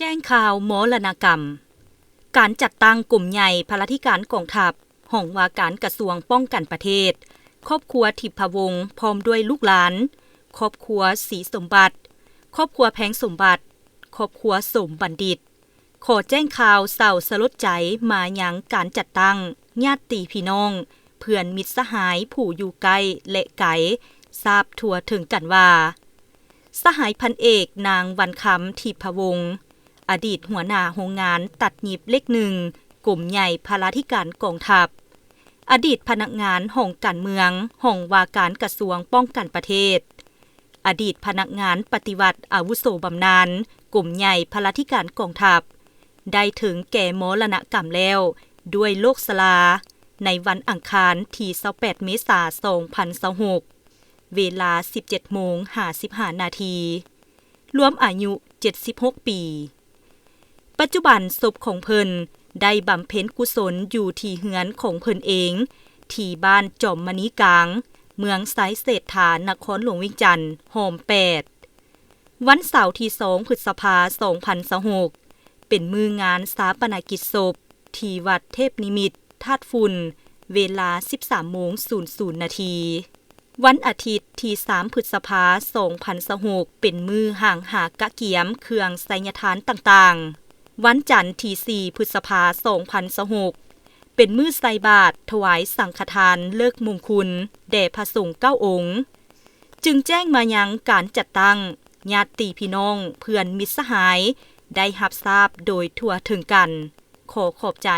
ແຈ້ງຂ່າວມໍລະນະກຳ. ການຈັດຕັ້ງກົມໃຫຍ່ພະລາທິການກອງທັບ, ຫ້ອງວ່າການກະຊວງປ້ອງກັນປະເທດ, ຄອບຄົວທິບພະວົງ ພ້ອມດ້ວຍລູກຫຼານ, ຄອບຄົວສີສົມບັດ, ຄອບຄົວແພງສົມບັດ, ຄອບຄົວສົມບັນດິດ. ຂໍແຈ້ງຂ່າວເສົ້າສະຫຼົດໃຈມາຍັງການຈັດຕັ້ງຍາດຕິພີ່ນ້ອງ, ເພື່ອນມິດສະຫາຍຜູ້ຢູ່ໃກ້ ແລະ ໄກ ຊາບທົ່ວເຖິງກັນວ່າ ສະຫາຍພັນເອກ ນາງ ວັນຄຳ ທິບພະວົງ ອະດີດຫົວໜ້າໂຮງງານຕັດຫຍິບເຫຼັກໜຶ່ງ ກົມໃຫຍ່ພະລາທິການກອງທັບ, ອະດີດພະນັກງານຫ້ອງການເມືອງ, ຫ້ອງວ່າການກະຊວງປ້ອງກັນປະເທດ, ອະດີດພະນັກງານປະຕິວັດອາວຸໂສບຳນານ ກົມໃຫຍ່ພະລາທິການກອງທັບ ໄດ້ເຖິງແກ່ມໍລະນະກຳແລ້ວ ດ້ວຍໂລກຊະລາ ໃນວັນອັງຄານທີຊາວແປດ ເມສາ ສອງພັນຊາວຫົກ ເວລາສິບເຈັດໂມງຫ້າສິບຫ້ານາທີ, ລວມອາຍຸເຈັດສິບຫົກປີ. ປັດຈຸບັນສົບຂອງເພິ່ນໄດ້ບຳເພັນກຸສົນຢູ່ທີ່ເຮືອນຂອງເພິ່ນເອງ ທີ່ບ້ານຈອມມະນີກາງ, ເມືອງໄຊເສດຖາ, ນະຄອນຫຼວງວຽງຈັນ, ຫ້ອມແປດ. ວັນເສົາທີສອງ ພຶດສະພາ ສອງພັນຊາວຫົກ ເປັນມື້ງານຊາປະນະກິດສົບ ທີ່ວັດເທບນິມິດ ທາດຝຸ່ນ, ເວລາສິບສາມໂມງສູນສູນນາທີ. ວັນອາທິດທີສາມ ພຶດສະພາ ສອງພັນຊາວຫົກ ເປັນມື້ຫ້າງຫາກະກຽມເຄື່ອງໄຊຍະທານຕ່າງໆ. ວັນຈັນທີສີ່ ພຶດສະພາ ສອງພັນຊາວຫົກ ເປັນມື້ໃສ່ບາດຖວາຍສັງຄະທານເລີກມົງຄຸນແດ່ພະສົງເກົ້າອົງ, ຈຶ່ງແຈ້ງມາຍັງການຈັດຕັ້ງຍາດຕິພີ່ນ້ອງ, ເພື່ອນມິດສະຫາຍ ໄດ້ຮັບຊາບໂດຍທົ່ວເຖິງກັນ. ຂໍຂອບໃຈ.